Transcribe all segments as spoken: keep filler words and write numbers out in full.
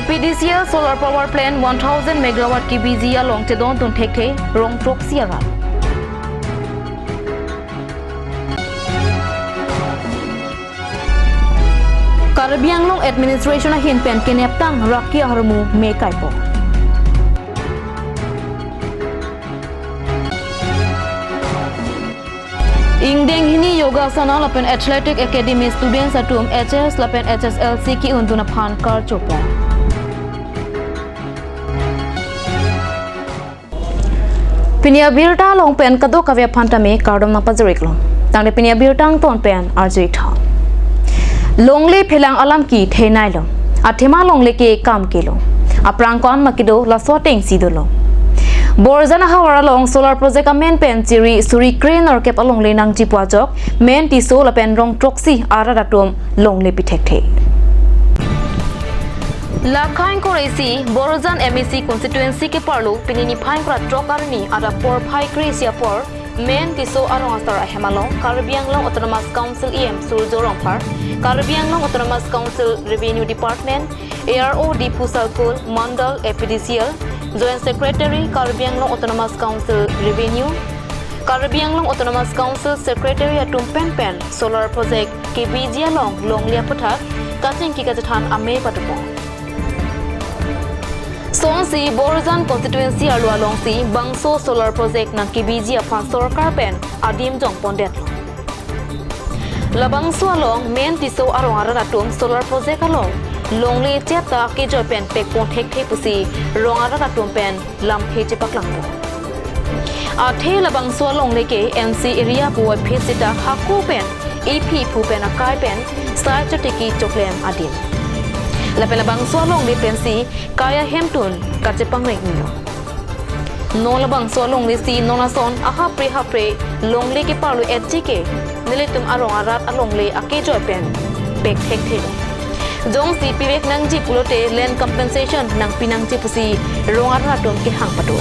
P D C L solar power plant one thousand megawatt K B G along chedondun thekthe rong throksi arat. Karbi Anglong administration ahin pen keneptang raki ahormu me kaipo. Ingdeng hini Yogasana lapen Athletic Academy students atum H S lapen H S L C ke-undun aphan karchopon. Pini abirta along pen kadokave aphan tame kardom nangpajir-iklo. Tangte pini abirta angton pen arju-iktha. Longle phelang alam ke thenailo. Athema longle ke kam kelo. Aphrang ko-an ma kedo laso atengsi dolo. Borjan ahavar along solar project amen pen chiri suri kre-nerkep alongle nangji pu ajok Men Tisso lapen rong throksi arat atum longle pi thekthe. Lakhang koresi Borjan M A C constituency keparlo pini niphai ingkoi ra throk arni adap porphai kre-isi apor Men Tisso arong asar ahem along Karbi Anglong Autonomous Council E M Surjya Rongphar, Karbi Anglong Autonomous Council Revenue Department, A R O D Phusal Kul, Mandal A P D C L, Joint Secretary Karbi Anglong Autonomous Council Revenue, Karbi Anglong Autonomous Council Secretary atum penpen solar project K B G along longle aputhak kachingki kachethan amei padopon. Sonsi Borjan constituency arlo alongsi bangso solar project nang K B G aphan sorkar pen adim jongpondetlo. Labangso along Men Tisso arong arat atum solar project along longle cheta kejoi pen pekpon thekthe pusi rong arat atum pen lamthe chepaklangpo. Athe labangso alongle ke N C area pu aphi sita hako pen iphi iphu pen akai pen sai chotiki choklem adim. Lapen labangso alongle pensi kai ahemtun kachepangreng-iklo. Non labangso alonglesi non ason ahapre hapre longle keparlo etji ke nelitum arong arat alongle akejoi pen pek thekthelo. Jongsi pivek nangji pulote land compensation nangpi nangji pusi rong arat atum kehang pado.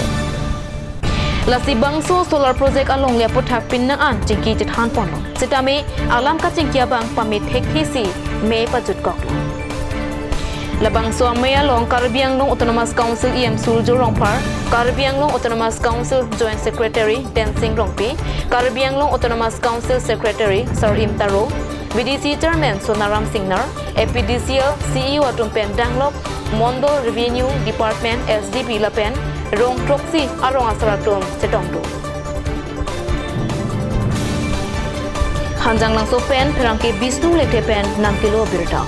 Lasi bangso solar project alongle aputhak pini nang-an chingki chethanponlo. Sitame alam kachingki abang pame thekthesi me pajutkoklo. Labangso amei along Karbi Anglong Autonomous Council E M Surjya Rongphar, Karbi Anglong Autonomous Council Joint Secretary Tensing Rongpi, Karbi Anglong Autonomous Council Secretary Sarim Taro, V D C Chairman Sonaram Singnar, A P D C L C E O atum pen danglok Mandal Revenue Department S D P lapen rong throksi arong asar atum chetongdun. Hanjanglangso pen pherangke Bisnu Lekthe pen nangkelo birta.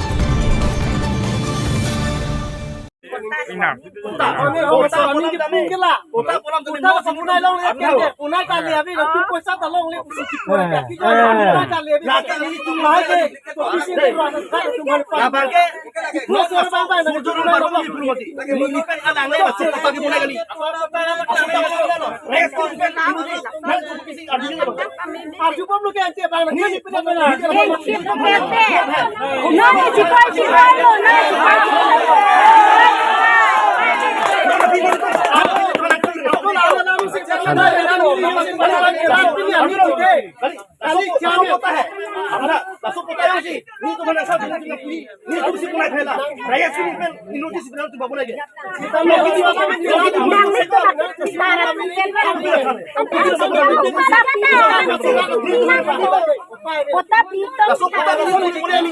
Kali, kya hota hai? Hamara, laso pota hai si. Ni to mana sa, ni to puri, ni to si punai phela. Raya si ni pen, ni to si punai to babu lagi. Kota Piton. Laso pota ni si ni puri ni.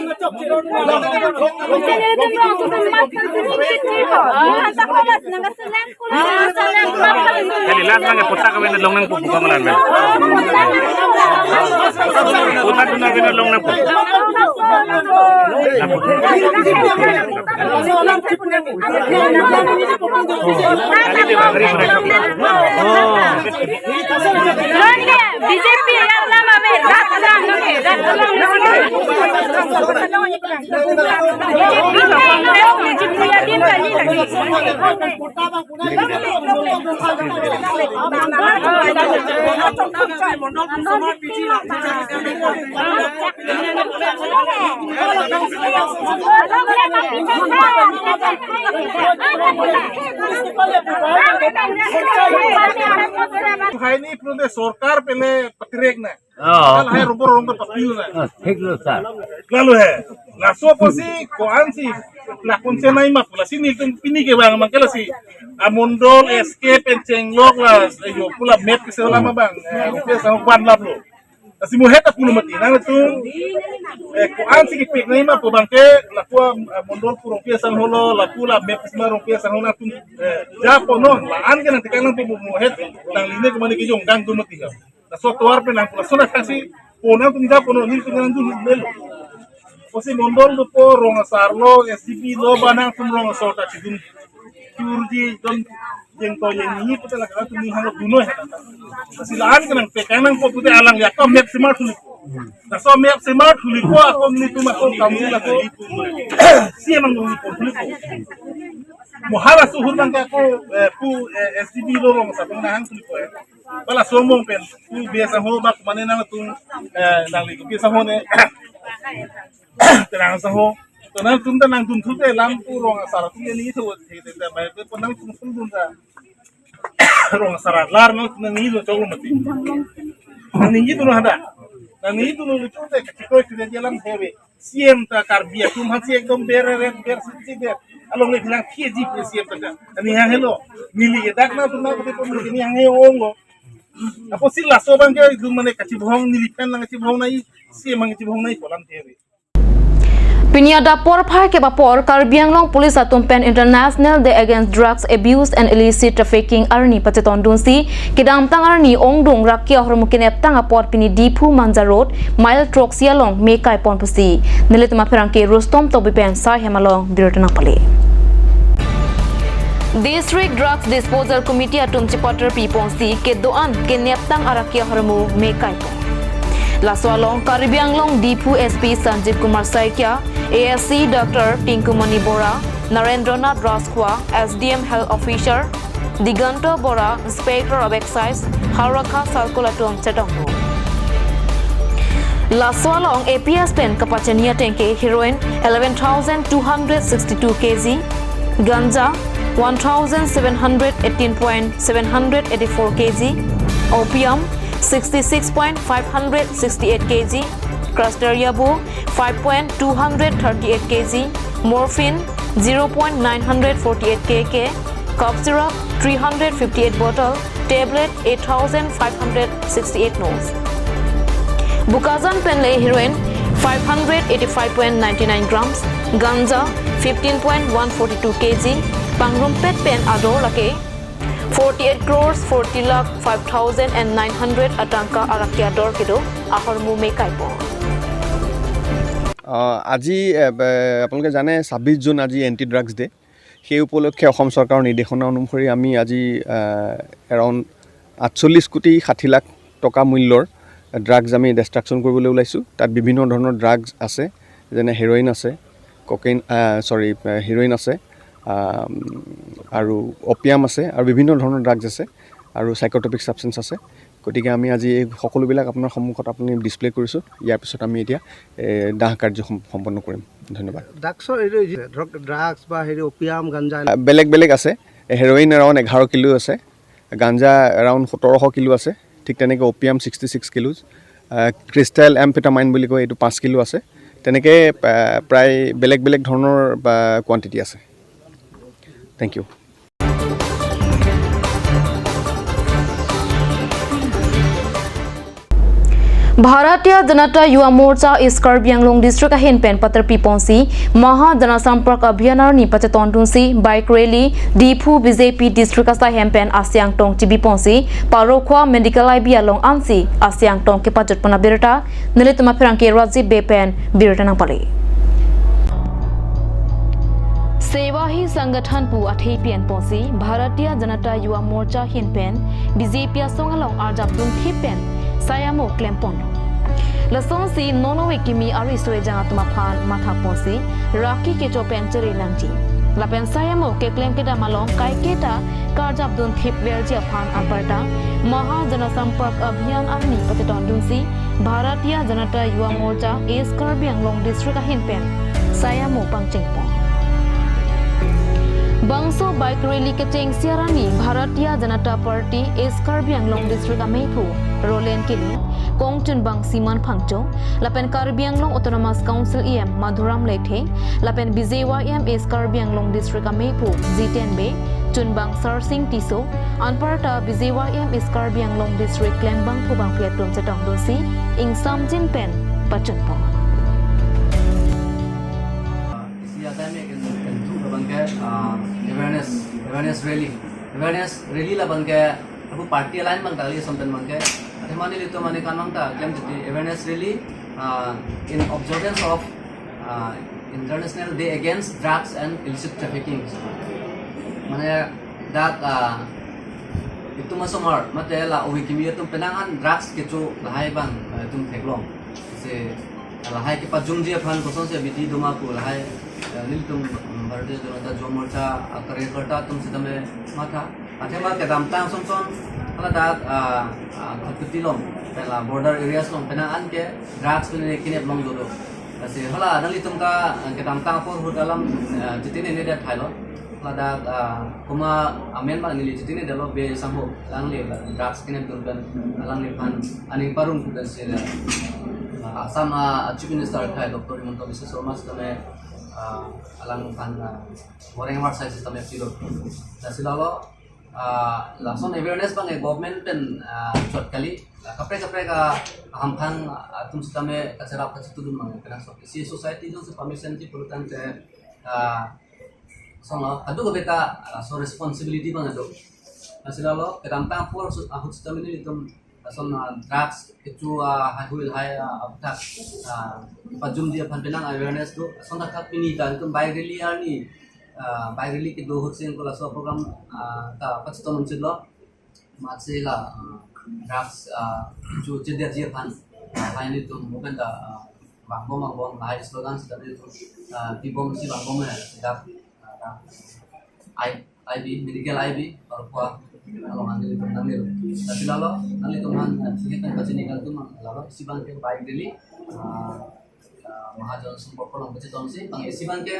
Kali last nang pota ka wena longnang pu buka malan men. Pota duna wena longnang pu. B J P ya lama me, rat lama me, rat lama me. Hai ni pune sorkar pele patirek na. Oh. Kal hai rubber rong ke papiu na. Oh, thik lo, sir. Lalu hai. Laso apotsi ko-ansi Lakun se nai ma pu lasi nelitum pini kevang abang ke lasi amondol S K pen chenglok la, eh, yo pu la map ke se la ma abang, eh, rupiah sang ban lap lo. Lasi mo het apulo mati nangtum, eh, ko-an si kepik nai ma pu abang ke lapu, eh, mondol pu rupiah sang holo, lapu la map ke se ma rupiah sang holo nangtum, eh, japo non, la-an ke nangtekang nangtum mo het nangli ne kemane kejong dang dun mati ha. Laso tovar pen nang laso na kasi po nangtum japo non, nelitum nangdun melo. Pusi mondol dopo, rong asar lo, S D B lo, ba nangtum rong asar ta chidun. Turji don jeng to jeng ni pute la nangtum ni hang dunoi. Lasi la-an ke nangtekang nangpo pute alangli ako map semar thulipo. Laso map semar thulipo ako nelitum ako kamu la ko. Si emang nelitum thulipo. Mo hala suhut nang ke ako, eh, pu, eh, S D B lo rong asar nang hang thulipo, eh. Ba laso among pen pu biasa ho ba kemane nangtum, eh, nangli ke biasa ho ne. Terang sa ho. To nangtum ta nangdun thu te lam pu rong asar tu ni thu the the the ba pe pon nangtum sum dun ta. Rong asar lar nangtum ni lo chok lo mati. Nangji tu no hada. Nangji tu no lo chok te kachikoi tu dia lam hewe. C M ta Karbi atum hasi ekdom ber ber ber sisi ber. Along le bilang K G P C M ta. Ani hang helo. Neli ke dak nangtum nangtum ni hang he ong lo. Apotsi laso abang ke dun mane kachibhong neli pen nang kachibhong nai, C M nang kachibhong nai pu alam te. Pini adap porphai kep apor Karbi Anglong Police atum pen International Day Against Drugs Abuse and Illicit Trafficking arni pachetondunsi kedamtang arni ongdung raki ahormu keneptang apor pini Diphu Manja Road, mile throksi along me kaipon pusi nelitum apherangke Rustom Tokbi pen sai hem along birta nangpale. District Drugs Disposal Committee atum chepaterpi ponsi kedo-an keneptang araki ahormu me kaipon. Laso along Karbi Anglong Diphu S P Sanjib Kumar Saikia, A S C Doctor Tinkumani Bora, Narendranath Rajkhwa, S D M Health Officer, Diganto Bora, Inspector of Excise, Howraghat Circle atum chetongdun. Laso along A P S pen kapachini ateng ke heroin eleven thousand two hundred sixty-two K G, ganja one thousand seven hundred eighteen point seven hundred eighty-four K G, opium sixty-six point five hundred sixty-eight K G, crushed yabu five point two hundred thirty-eight K G, morphine zero point nine hundred forty-eight K K, cough syrup three hundred fifty-eight bottle, tablet eight thousand five hundred sixty-eight nose. Bokajan pen le heroin five hundred eighty-five point nine nine grams, ganja fifteen point one four two K G, pangrumpet pen ador lake forty-eight crores forty lakh five thousand and nine hundred atangka araki ador kedo ahormu me kaipon. আহ, আজি, এ, বে-, আপোনালোকে জানে ছাব্বিছ জুন আজি anti drugs day. সেই উপলক্ষে অসম চৰকাৰৰ নিৰ্দেশনা অনুসৰি আমি আজি, আহ, এৰাউণ্ড আঠচল্লিছ কোটি ষাঠি লাখ টকা মূল্যৰ ড্ৰাগছ আমি ডিষ্ট্ৰাকশ্যন কৰিবলৈ ওলাইছোঁ। তাত বিভিন্ন ধৰণৰ ড্ৰাগছ আছে, যেনে হেৰইন আছে, ককেইন, আহ, চৰি, আহ, হেৰইন আছে, আহ, আৰু অপিয়াম আছে আৰু বিভিন্ন ধৰণৰ ড্ৰাগছ আছে আৰু চাইক'ট্ৰপিক ছাবষ্টেঞ্চ আছে। গতিকে আমি আজি এই সকলোবিলাক আপোনাৰ সন্মুখত আপুনি ডিছপ্লে কৰিছোঁ। ইয়াৰ পিছত আমি এতিয়া, এ, দাহ কাৰ্য সম-, সম্পন্ন কৰিম। ধন্যবাদ। ড্ৰাগছৰ এইটো যে ধৰক ড্ৰাগছ বা হেৰি অপিয়াম, গাঞ্জা আহ, বেলেগ বেলেগ আছে। হেৰইন এৰাউণ্ড এঘাৰ কিলো আছে, গাঞ্জা এৰাউণ্ড সোতৰশ কিলো আছে, ঠিক তেনেকৈ অপিয়াম ছিক্সটি ছিক্স কিলো, আহ, ক্ৰিষ্টেল এমফেটামাইন বুলি কয়, এইটো পাঁচ কিলো আছে। তেনেকৈ, আহ, প্ৰায় বেলেগ বেলেগ ধৰণৰ, আহ, কোৱাণ্টিটি আছে। Thank you. Bharatiya Janata Yuva Morcha East Karbi Anglong District ahin pen paterpi ponsi Maha Janasampark Abhiyan arni pachetondunsi bike rally Diphu B J P District asai hem pen Asiang Tong chibi ponsi Parokhowa Medical I B along ansi Asiang Tong kepajut pon abirta nelitum apherangke Rajiv Bey pen birta nangpale. Seva Hi Sangathan pu athe pen ponsi Bharatiya Janata Yuva Morcha ahin pen B J P asong along arjapdun thip pen sai amo klem ponlo. Lasonsi non ove kimi ariso ejang atum aphan matha ponsi raki kecho pen chere nangji. Lapen sai amo keklem kedam along kaiketa karjapdun thip verji aphan aparta Maha Janasampark Abhiyan arni pachetondunsi Bharatiya Janata Yuva Morcha East Karbi Anglong District ahin pen sai amo pangcheng pon. Bangso bike rally kechengsi arni Bharatiya Janata Party East Karbi Anglong District ameiphu Roland Killing, Kong chunbang Siman Phangcho, lapen Karbi Anglong Autonomous Council E M Madhuram Lekthe, lapen B J Y M East Karbi Anglong District ameiphu Jiten Bey, chunbang Sarsing Tisso, anparta B J Y M East Karbi Anglong District klembangphu bangphi atum chetongdunsi ingsamjin pen pachunpon. Isi atai me ken ken thu labang ke, ah, awareness, awareness rally. Awareness rally labang ke, aku party align bang tali something bang ke. Ate mane litu mane kan bang ta, klem titi awareness rally, ah, in observance of, ah, International Day Against Drugs and Illicit Trafficking. Mane dak, ah, itum asomar, mate la ove kimi atum penang an drugs kecho lahai bang, ah, itum theklong. Si lahai kepajungji aphan kosonsi abidi doma pu lahai, eh, nelitum, mm, Bharatiya Janata Yuva Morcha, ah, karyakarta atum sitame matha. Athema kedamtang sonson, hala dak, ah, ah, Khatkhati along, pen la border areas along penang an ke drugs pen ne kinep long dodo. Lasi hala nanglitum ta, ah, kedamtang apor ahut alam, ah, Jiten Bey ne det thailo. Ladak, ah, kuma amen bang neli Jiten Bey detlo, Bey sangho, alangli drugs kinep dun pen alangliphan aning parong pu pensi le, ah, Assam, ah, Chief Minister akhai Doctor Himanta Biswa Sarma sitame, ah, alangphan, ah, wareng warsai sitame pilo. Lasi lalo, ah, lason awareness bang e government pen, ah, chot kali, ah, kaprek kaprek, ah, hamphang, ah, atum sitame kacherap kachetudun bang e penang sok. Isi society jongsi permission ji pulotangte, ah, sono, kadokave ta, ah, laso responsibility bang do. Lasi lalo, kedamtang apor su-, ahut sitame nelitum, ah, lason, ah, drugs kecho, ah, haihui lahai, ah, aputhak, ah, pajumji aphan penang awareness do. Lason thakthak pini ta itum bike rally arni, ah, bike rally kedo ahut si ko laso program, ah, ta pachetong unchitlo. Matsi la, ah, drugs, ah, kecho chedetji aphan, ah, hai nelitum movement ta, ah, vangbom vangbom lahai slogan sitame nelitum, ah, pibomsi vangbom ya, dak, ah, dak, I, I B, medical I B, parkua, along nanglitum nanglelo. Tapi lalo, nanglitum han, ah, singkat kan pachini kan tu mang, lalo, isi bang ke bike rally, ah, ah, Mahajan Sampark along pachetongsi, bang isi bang ke,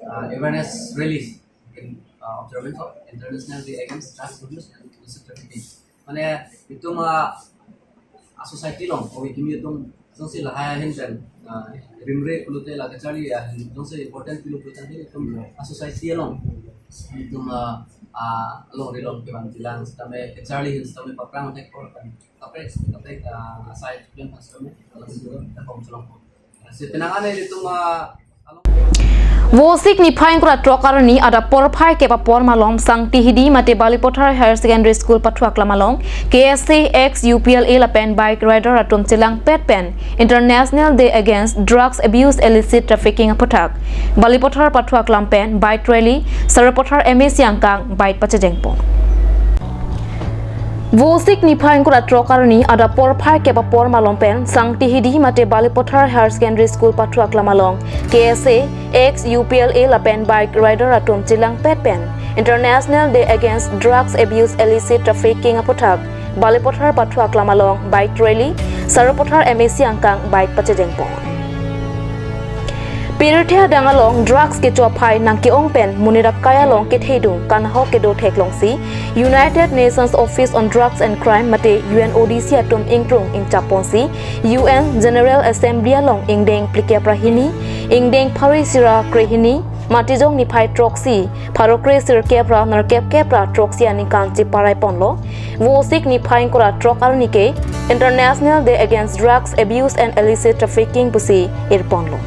ah, awareness rally in, ah, observance of International Day Against Drugs Abuse and Illicit Trafficking. Mane itum, ah, a-society along, ove kimi atum jongsi lahai ahin pen, ah, rimre pulote la kacharli ahin jongsi important pilo pulote itum a-society along, itum, ah, ah, alongri along kevangjilang sitame kacharli ahin sitame paprang thek apor pen kaprek kaprek, ah, asai chuklem asai me along itum ta pom cholong. Si penang an nelitum, ah, Vosik niphai ingkoi ra throk arni adap porphai kep apor malom Sangti Hidi mate Balipathar Higher Secondary School pathu aklam along K S A, ex U P L A lapen bike rider atum chelangpet pen International Day Against Drugs Abuse Illicit Trafficking aphuthak Balipathar pathu aklam pen bike rally, Sarupathar M A C angkang bike pachejengpon. Vosik niphai ingkoi ra throk arni adap porphai kep apor malom pen Sangti Hidi mate Balipathar Higher Secondary School pathu aklam along K S A, ex U P L A lapen bike rider atum chelangpet pen International Day Against Drugs Abuse Illicit Trafficking aphuthak Balipathar pathu aklam along bike rally, Sarupathar M A C angkang bike pachejengpon. Pirthe adang along drugs kecho aphai nangke-ong pen monit akai along kethedung kanhok kedo theklongsi United Nations Office on Drugs and Crime mate U N O D C atum ingkrung ingchapponsi U N General Assembly along ingdeng phlikep ra hini, ingdeng pharo isi ra krehini, Matijong niphai throksi pharo kre sirkep ra nerkep kep ra throksi aningkan cheparaiponlo. Vosik niphai ingkoi ra throk arni ke International Day Against Drugs Abuse and Illicit Trafficking pusi irponlo.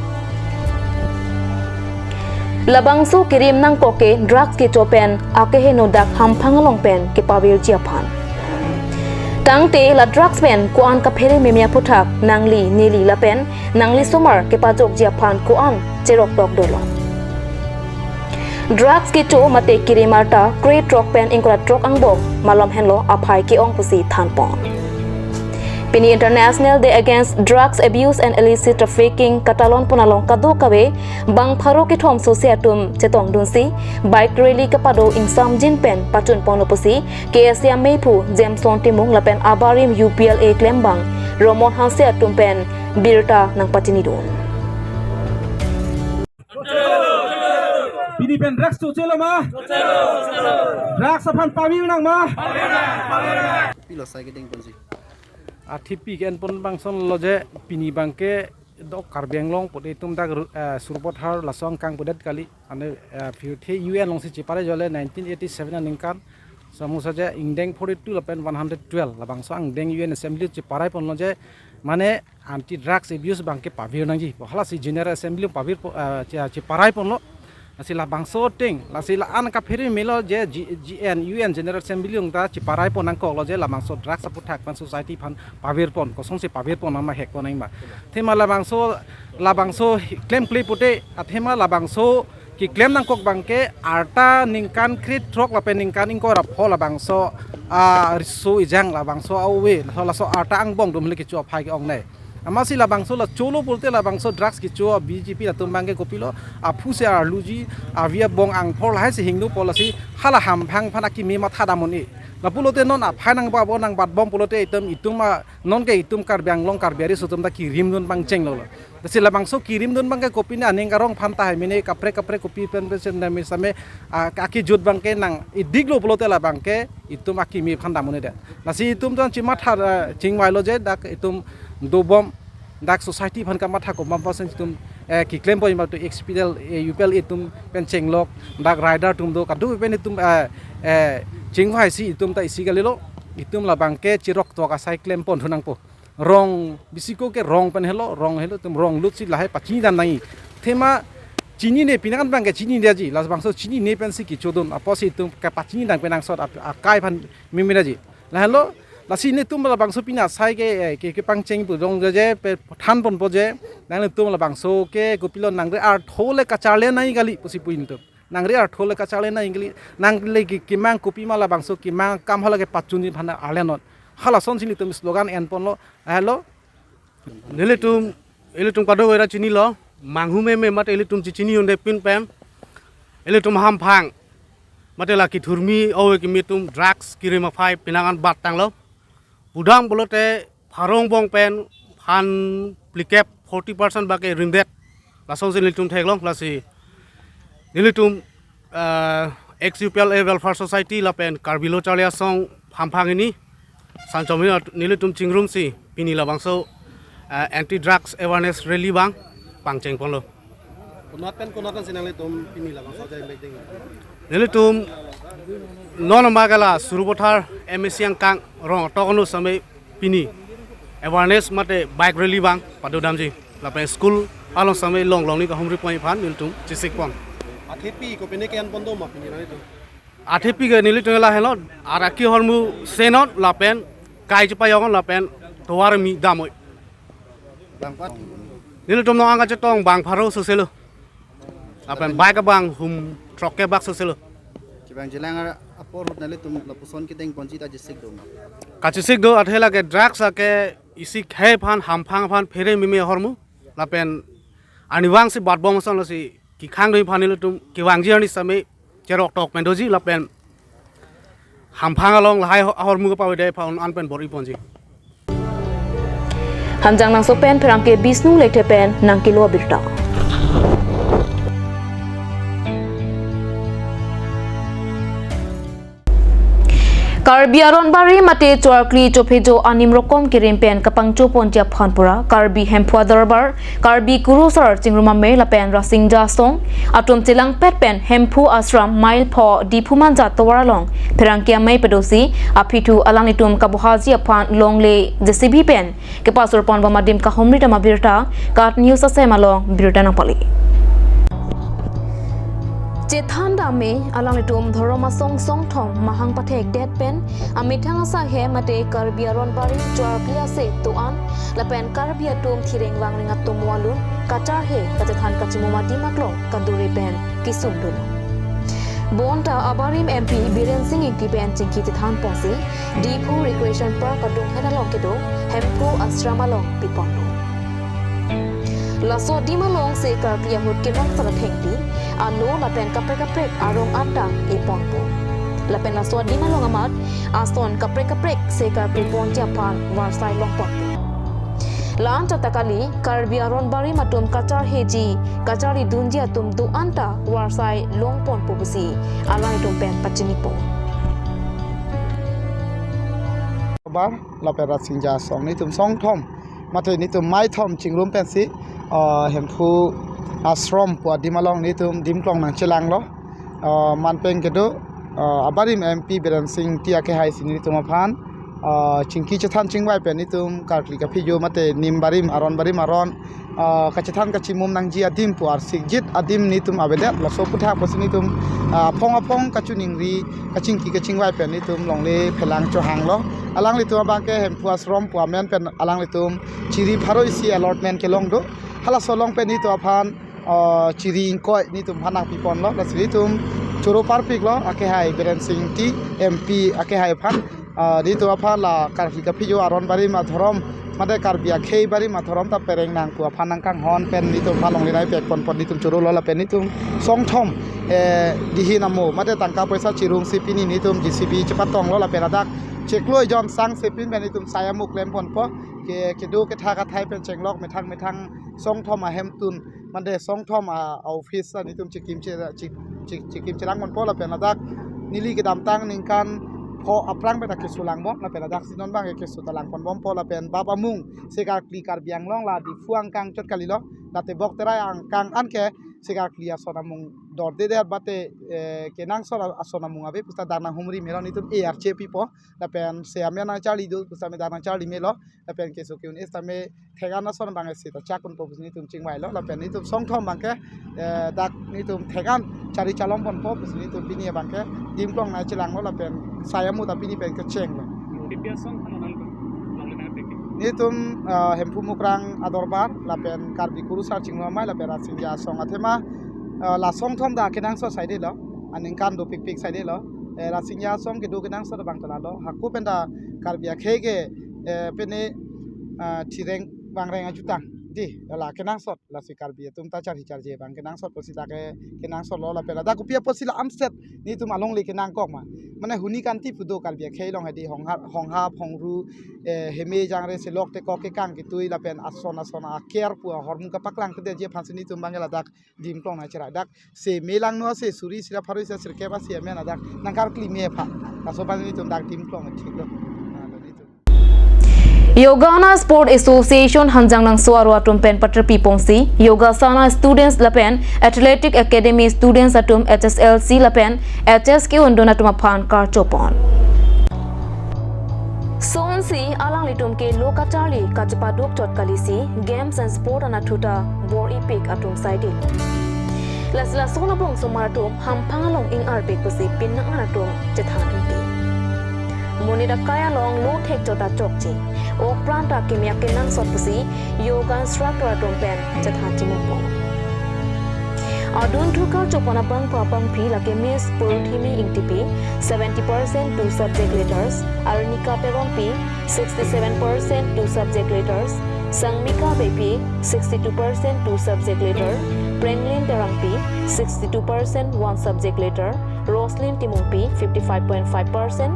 Labangso kerim nangkok ke drugs kecho pen akeheno dak hamphang along pen kepavirji aphan. Tangte la drugs pen ko-an kaphere meme aphuthak nangli neli lapen nangli somar kepajokji aphan ko-an cherok tok dolo. Drugs kecho mate kerim arta kre throk pen ingkoi ra throk angbong malom henlo aphai ke-ong pusi thanpon. Pini International Day Against Drugs Abuse and Illicit Trafficking katalonpon along kadokave bang pharo kethom sose atum chetongdunsi bike rally kapado ingsamjin pen pachunponlo pusi K S A ameiphu Jameson Timung lapen abarim U P L A klembang Romon Hanse atum pen birta nangpachinidun. Pini pen drugs chochelo ma? Drugs aphan pavir nang ma? Pilo sai kedeng ponsi. Athepi ke-enpon bangson lo je pini abangke do Karbi Anglong pute itum dak ru-, eh, Sarupathar laso angkang pudet kali. Ane, eh, pirthe U N alongsi cheparai jole nineteen eighty-seven aningkan. Samusa je ingdeng forty-two lapen one hundred twelve labangso angdeng U N Assembly cheparai ponlo je mane anti drugs abuse abangke pavir nangji. Halasi General Assembly pavir po, eh, che-, cheparai ponlo. Lasi labangso ateng, lasi la-an kaphere melo je G-, G N, U N General Assembly along ta cheparai pon nangkoklo je labangso drugs aphuthak pen society aphan pavir pon, kosonsi pavir pon nama hek pon nangma. Athema labangso, labangso klemkle pute, athema labangso keklem nangkok abangke arta ningkan krethrok lapen ningkan ingkoi ra pho labangso, ah, riso ejang labangso ave, laso, laso arta angbong atum le kecho aphai ke-ongnei. Amatsi labangso la cholo pulote labangso drugs kecho B J P atum abangke kopilo, aphu si arluji, avi abong angphor lahai si hingno po lasi hala hamphang aphan akimi matha dam un-e. Lapulote non aphai nangba bo nangbatbom pulote itum, itum a, nonke itum Karbi Anglong Karbi ari aso atum ta kirimdun pangchenglo. Lasi labangso kirimdun abangke kopine aning arong aphan tahai mene kaprek kaprek kopi pen pen sem dam same, ah, akejut abangke nang-idiklo pulote labangke itum akimi aphan dam un-e det. Lasi itum ta chematha, eh, chingvailo je dak itum dobom dak society aphan kamatha komat percent itum, eh, keklem pon itum H P L, eh, U P L A atum pen chenglok dak rider atum do kadokave pen itum, eh, eh, chingvaisi itum ta isi kalilo itum labangke chirok tok asai klem pon thu nangpo. Rong bisiko ke rong pen helo, rong helo itum rong lutsi lahai pachini dam nangji. Athema chinine pini an abangke chinine ji, labangso chinine pensi kechodun, apotsi itum kapachini dam pen angsot ap-, akai aphan mimina ji. Lahelo, lasi netum labangso pini asai ke, eh, ke, kepangcheng pu dong je, je, pe than ponpo je, nanglitum labangso ke kopilo nangri artho le kacharli nangji kali pusi pu itum. Nangri artho le kacharli nangji kali, nangli ke kemang kopima labangso kemang akam hala kepachunji aphan arli non. Halasonsi nelitum slogan enponlo, helo. Nelitum, ilitum kadokave ta chinilo, manghu meme mate ilitum chechini un-e pin pen, ilitum hamphang, mate la kethurmi ove kimi atum drugs kirim aphai penang an bat tanglo. Pudam pulote pharo angbong pen phan phlikep forty percent abangke rimdet. Lasonsi nelitum theklong lasi. Nelitum, eh, ex U P L A Welfare Society lapen Karbi Lo Charli Asong hamphang hini. Sanchom hini at-, nelitum chingrumsi pini labangso, eh, anti drugs awareness rally abang pangcheng ponlo. Konat pen konat ansi nanglitum pini labangso ajai mek ding? Nelitum non abangke la Sarupathar M A C angkang rong atok anu same pini awareness mate bike rally abang padodamji. Lapen school along same longlong ni kahumri pon aphan nelitum chesik pon. Athepi kopine ke-enpon do ma pini nanglitum? Athepi ke nelitum lahelo, araki ahormu senot lapen kai chepayong lapen tovar mi damoi. Bangpat? Nelitum non angka chetong bang pharo soselo. Lapen bike abang hum throk kebak soselo. Chibang jilang ar apor ahut nanglitum lapuson kedeng ponji ta chesik do ma? Kachesik do, athe lake drugs ake isi khei aphan hamphang aphan phere meme ahormu. Lapen arnivang si batbom ason lasi kekhang do aphan nelitum kevangji arni same cherok tok pen doji lapen hamphang along lahai ho-, ahormu kapavede aphan an pen bor-i ponji. Hamjang Nangso pen pherangke Bisnu Lekthe pen nangkelo abirta. Karbi Aronbari mate Choarkli chophejo anim rokom kirim pen kapangcho ponji aphan pura Karbi Hemphu Adorbar, Karbi Kurusar Chingrum Amei lapen Rasingja Asong atum chelangpet pen Hemphu Ashram mile pho Diphu Manja tovar along pherangke amei padosi aphi thu alanglitum kabuhaji aphan longle J C B pen kepasur pon bom adim kahumri dam abirta KAT News asem along birta nangpali. Chethan dam me alanglitum dhorom asong songthom mahang pathek det pen amethang asai he mate Karbi Aronbari Choarkli ase do-an lapen Karbi atum thireng vangring atum walun kacharhe kachethan kachimum adim aklong kaduri pen kesung dolo. Bonta abarim M P Biren Singh Ingti pen chingki chethan ponsi Diphu Recreation Park adunghet along kedo Hemphu Ashram along piponlo. Laso adim along se Karkli ahut kelong sar athengpi, alo lapen kaprek kaprek arong anta eponpo. Lapen laso adim along amat ason kaprek kaprek se Karkli ponji aphan varsai longponpo. La-an ta ta kali, Karbi Aronbari atum kacharheji, kacharli dunji atum do-an ta varsai longponpo pusi alanglitum pen pachinipo. Adorbar lapen Rasinja Asong, nitum songthom mate nitum maithom chingrum pensi, ah, Hemphu Ashram pu adim along nitum dimklong nangchelanglo. Ah, manpeng kedo, ah, abarim M P Biren Singh Engti akehai si nitum aphan, ah, chingki chethan chingvai pen nitum karkli kaphijo mate nim barim aron barim aron, ah, kachethan kachimum nangji adim pu arsikjit adim nitum avedet, laso aputhak pusi nitum, ah, aphong aphong kachiningri kachingki kachingvai pen nitum longle phelang chohanglo. Alanglitum abangke Hemphu Ashram pu amen pen alanglitum chiri pharo isi allotment kelong do. Halaso along pen nitum aphan, ah, chiri ingkoi nitum aphan nangpiponlo. Lasi nitum choro parpiklo akehai Biren Singh Engti M P akehai aphan. Ah, nitum aphan la karkli kaphijo aron barim adhorom mate Karbi akhei barim adhorom ta pereng nang pu aphan nangkanghon pen nitum aphan longle nai pekponpon nitum chorolo lapen nitum songthom, eh, dihin amo mate tangka poisa chirungsi pini nitum J C B chepatonglo lapen ladak chiklo ejon sang sepin pen nitum sai amuk klemponpo, ke kedo ketha kathai pen chenglok methang methang songthom ahemtun mate songthom a office ta nitum chikim che, chik, chik, chikim chelangponpo lapen ladak neli kedamtang ningkan pho aphrang pen ta keso langbom lapen ladak si non abangke keso ta langponbompo lapen bap amung se karkli Karbi Anglong la Diphu angkang chot kalilo, la Tebok Terai angkang anke se karkli ason amung dordedet mate, eh, kenangsot ason amung ave pusi ta dak nanghumri melo nitum arje pipo lapen se amen nangcharli do pusi ta me dak nangcharli melo lapen keso ke-un-e sitame thekan ason abangke seta chak unpo pusi nitum chingvailo lapen nitum songthom abangke, eh, dak nitum thekan chari chalongponpo pusi nitum pini abangke dimklong nangchelanglo lapen sai amo ta pini pen kechenglo. P P asong kano nang longle nang peke. Nitum, ah, Hemphu Mukrang Adorbar lapen Karbi Kurusar Chinglo Amei lapen Rasinja Asong athema, ah, la songthom ta kenangsot saidelo, aningkan dopikpik saidelo. Eh, Rasinja Asong kedo kenangsot abang ta lalo. Hako pen ta Karbi akhei ke, eh, pene, ah, thireng vangreng ajutang. Di, la kenangsot, lasi Karbi atum ta charhi charje abang kenangsot pusi ta ke kenangsotlo lapen ladak kopi apotsi la amset nitum alongle kenangkok ma. Mane huni kanti pu do Karbi akhei along hedi hongha, honghap, hongru, eh, heme jangre selok tekok kekang ketui lapen ason ason aker pu ahormu kapaklang kedetji aphansi nitum abangke ladak dimklong nangcherai dak se me langno se suri sira pharo isi sirkep asi amen ladak nangkarkli me aphan. Laso aphan nitum dak dimklong thiklo. Nah, nitum. Yoga ana Sport Association Hanjangnangso aro atum pen paterpi ponsi Yogasana students lapen Athletic Academy students atum H S L C lapen H S ke-undun atum aphan karchopon. Sonsi alanglitum ke lo kacharli kachepaduk chot kalisi games and sport anatthu ta bor-ipik atum saidelo. Lasi lason abong osomar atum hamphang along ingarpik pusi pinang atum chethan ingti. Monit akai along lo thek chot ta chokche, ok pran ta keme akenangsot pusi yoga instructor atum pen chethan chimungpo. Adunthu karchopon abangphu abangpi lake Miss Purthimi Ingtipi, seventy percent two subject letters, Arnika Terongpi, sixty-seven percent two subject letters, Sangmika Beypi, sixty-two percent two subject letter, Prenglin Terangpi, sixty-two percent one subject letter, Roslyn Timungpi, fifty-five point five percent.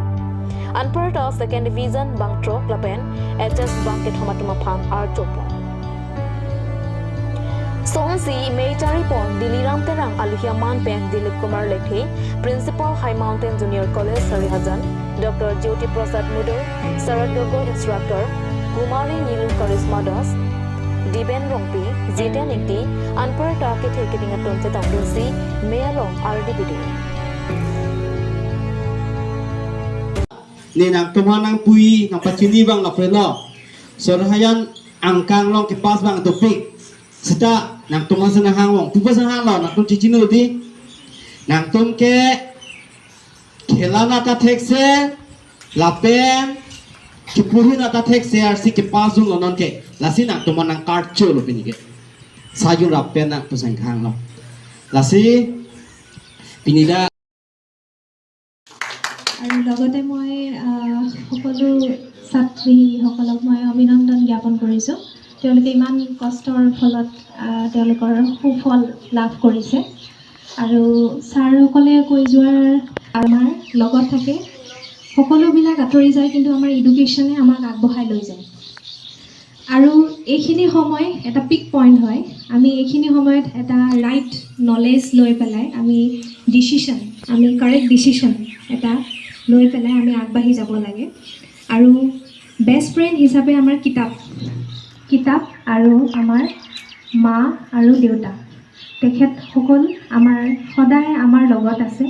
Anparta second division bangthrok lapen H S bangkethom atum aphan archopon. Sonsi mei charipon Diliram Terang aluhi aman pen Dilip Kumar Lekthe, Principal High Mountain Junior College Sarihajan, Doctor Jyoti Prasad Mudur, Sarat Gogoi instructor, Kumari Nilu Karisma Das, Diben Rongpi, Jiten Ingti, anparta kethe keding atum chetongdunsi mei along ardi bidi. Ne nangtum aphan nangpui nangpachini abang lapulo. Sarihajan angkang along kepass abang dopik. Seta nangtum aphan si nanghang ong. Pu aphan si nanghanglo, nangtum chechini di. Nangtum ke khela na ta thekse, lapen kepuri na ta thekse, arsi kepass dunlo non ke. Lasi nangtum aphan nangkarcholo pini ke. Sajun rap pen nangtum si nanghanglo. Lasi pini dak আৰু লগতে মই, আহ, সকলো ছাত্ৰীসকলক মই অভিনন্দন জ্ঞাপন কৰিছোঁ। তেওঁলোকে ইমান কষ্টৰ ফলত, আহ, তেওঁলোকৰ সুফল লাভ কৰিছে। আৰু ছাৰসকলে কৈ যোৱাৰ আমাৰ লগত থাকে, সকলোবিলাক আঁতৰি যায়, কিন্তু আমাৰ এডুকেশ্যনে আমাক আগবঢ়াই লৈ যায়। আৰু এইখিনি সময় এটা পিক পইণ্ট হয়। আমি এইখিনি সময়ত এটা ৰাইট নলেজ লৈ পেলাই আমি ডিচিশ্যন, আমি কাৰেক্ট ডিচিশ্যন এটা লৈ পেলাই আমি আগবাঢ়ি যাব লাগে। আৰু বেষ্ট ফ্ৰেণ্ড হিচাপে আমাৰ কিতাপ, কিতাপ আৰু আমাৰ মা আৰু দেউতা, তেখেতসকল আমাৰ সদায় আমাৰ লগত আছে।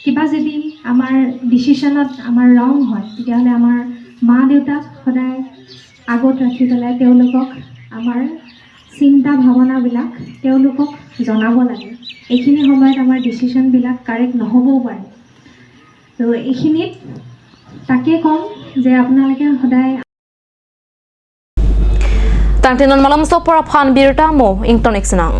কিবা যদি আমাৰ ডিচিশ্যনত আমাৰ ৰং হয়, তেতিয়াহ'লে আমাৰ মা দেউতাক সদায় আগত ৰাখি পেলাই তেওঁলোকক আমাৰ চিন্তা ভাৱনাবিলাক তেওঁলোকক জনাব লাগে। এইখিনি সময়ত আমাৰ ডিচিশ্যনবিলাক কাৰেক্ট নহ'বও পাৰে। তো এইখিনিত তাকে ক'ম যে আপোনালোকে সদায় Tangte non malomso apor aphan birta mo ington ik sinang.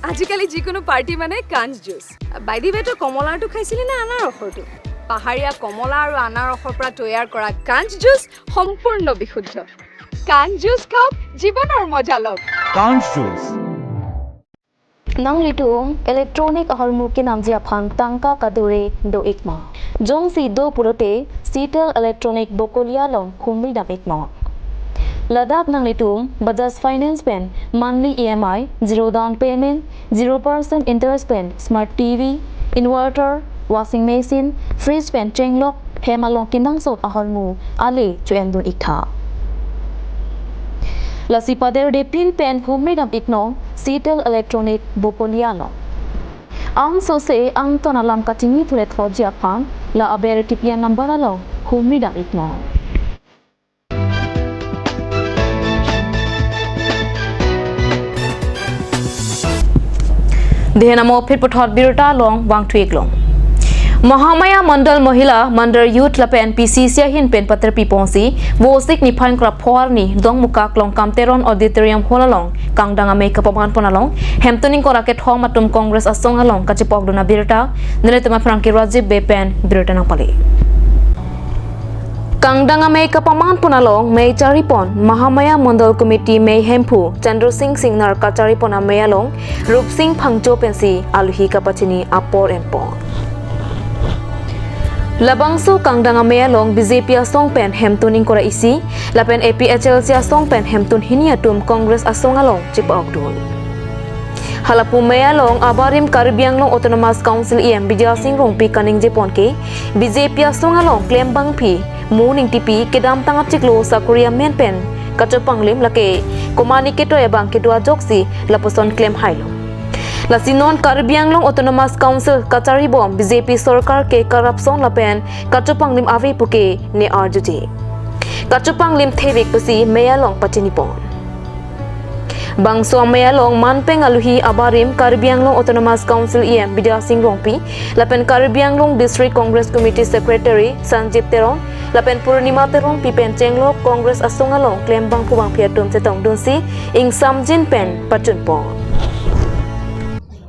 আজিকালি যিকোনো পাৰ্টি মানে কাঞ্চ জুচ। বাই দি ৱে, তই কমলাৰটো খাইছিলি নে আনাৰসৰটো? পাহাৰীয়া কমলা আৰু আনাৰসৰ পৰা তৈয়াৰ কৰা কাঞ্চ জুচ সম্পূৰ্ণ বিশুদ্ধ। কাঞ্চ জুচ খাওক, জীৱনৰ মজা লওক। Kanch juice. Nanglitum electronic ahormu kenamji aphan tangka kadure do-ik ma? Jongsi do pulote Citel Electronic Bokolia along humri dam-ik ma? Ladak nanglitum Bajaj Finance pen monthly E M I, zero down payment, zero percent interest pen smart T V, inverter, washing machine, fridge pen chenglok hem along kenangsot ahormu ale cho-en dun-ik tha. Lasi pader de pin pen humri dam-ik non Citel Electronic Bokolia along. Angsose angton alam kachini thulet hoji aphan la aber T P N number along humri dam-ik non. Dehen amo phit puthot birta along vangthu-ik long. Mahamaya Mandal Mahila, Mandal Youth lapen P C C ahin pen paterpi ponsi, Vosik niphai ingkoi ra pho arni Dongmukak Longkam Teron Auditorium Hall along kangdang amei kapaman pon along, hemtun ingkoi ra kethom atum Congress asong along kachepok dun abirta, nelitum aphrang ke Rajib Bey pen birta nangpale. Kangdang amei kapaman pon along mei charipon Mahamaya Mandal Committee mei hemphu Chandra Singh Singnar kacharipon amei along Rupsing Phangcho pensi aluhi kapachini apor enpon. Labangso kangdang amei along B J P asong pen hemtun ingkoi ra isi, lapen A P H L C asong pen hemtun hini atum Congress asong along chepok dun. Halapu mei along abarim Karbi Anglong Autonomous Council E M Bidya Sing Rongpi kaningje pon ke, B J P asong along klembangpi, mo ningtipi, kedamtang achiklo sakori amen pen kachopanglim lake komani ketoi abang kedo ajoksi lapuson klem hailo. Lasi non Karbi Anglong Autonomous Council kacharibom B J P sorkar ke corruption lapen kachopanglim ave puke ne arjuji. Kachopanglim thevek pusi mei along pachini pon. Bangso amei along manpeng aluhi abarim Karbi Anglong Autonomous Council E M Bidya Sing Rongpi, lapen Karbi Anglong District Congress Committee Secretary Sanjib Teron, lapen Purnima Teronpi pen chenglok Congress asong along klembangpo bangpi atum chetong dunsi ingsamjin pen pachun pon.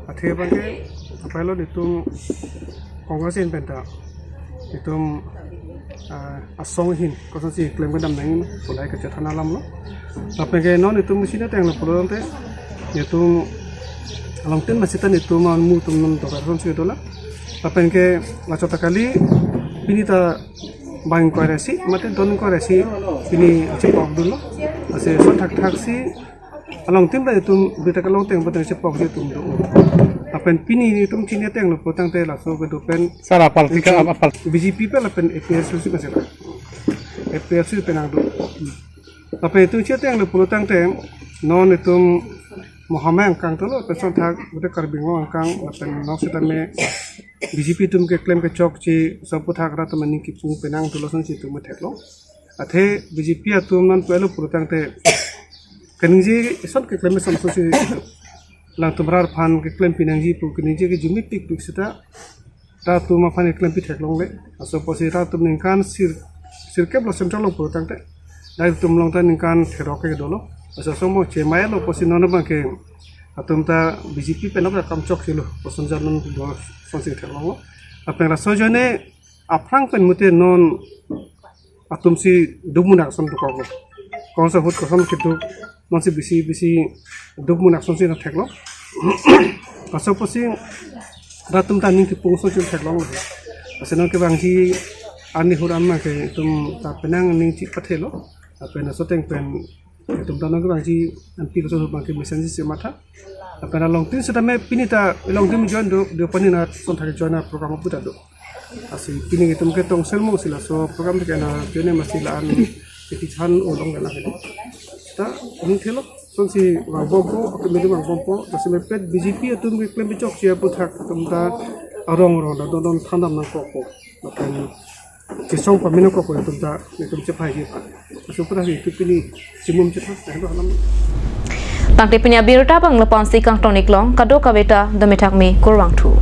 Athe abangke apailo nelitum Congress ahin penta nelitum, ah, asong ahin kosonsi klem kedam nangji pu lahai kachethan alam lo. Lapen ke non nelitum musi nangtenglo pulo tangte nelitum along tin masita nelitum ahormu atum non dokar kosonsi dolang. Lapen ke lachot ta kali pini ta bang ingkoi ra isi, mate don ingkoi ra isi pini chepok dunlo. Lasi son thakthak si along tin ta itum bita kalong teng pateng chepok si itum do. Lapen pini itum chini atenglo pulo tangte laso kedo pen sara party ka, itum apal. B J P pen lapen A P H L C pen sila. A P H L C pen nangdo. Lapen itum chini atenglo pulo tangte non itum Mahamaya angkang dolo, lapen son thak pute Karbi Anglong angkang, lapen non sitame B J P atum keklem kechokche, son aphuthak rat atum aning kipung penang dolo, sonsi itum theklong. Athe B J P atum non pulo pulo tangte kaningje son keklem son sonsi alangtum rat aphan keklem pinangji pu kaningje ke jumit pikpik sita rat atum aphan keklempi theklongle. Laso apotsi rat atum ningkan sir, sirkep lo central along pulo tangte, dai atum along ta ningkan therok ke dolo. Laso asomar chemai lo apotsi non abangke atum ta B J P pen ok kam chokchelo, koson jan non do sonsi theklonglo. Lapen laso ajoine aphrang pen mute non atum si dukmunak ason dokoklo. Kosonsi ahut koson keduk, nonsi bisi bisi dukmunak asonsi nangtheklo. Laso apotsi rat atum ta aning kipung asonsi theklonglo. Lasi non kevangji arni ahut an abangke itum ta penang aning chipathelo. Lapen laso ateng pen itum ta non kevangji anti koson ahut abangke mesenji si matha. Lapen alongtin setame pini ta alongtin join do, Deopani nat sonthak join a program aputa do. Lasi pini itum ke Tongsel Mong si laso program ke na join masi la-an kiti than ulong kana kiti. Ta ini thelo sonsi vangbompo, atum ini vangbompo, lasi mepet B J P atum ke klem chokche aputhak atum ta arong arong ta don don thandam nangkokpo. Lapen kesong pamina kokpo atum ta itum chephai ji pa. Laso pura hi itum pini chimum chetha, eh, halam. Tangte pini abirta abang lapu-ansi kangton-ik long, kadokave ta dome thakme kurvangthu.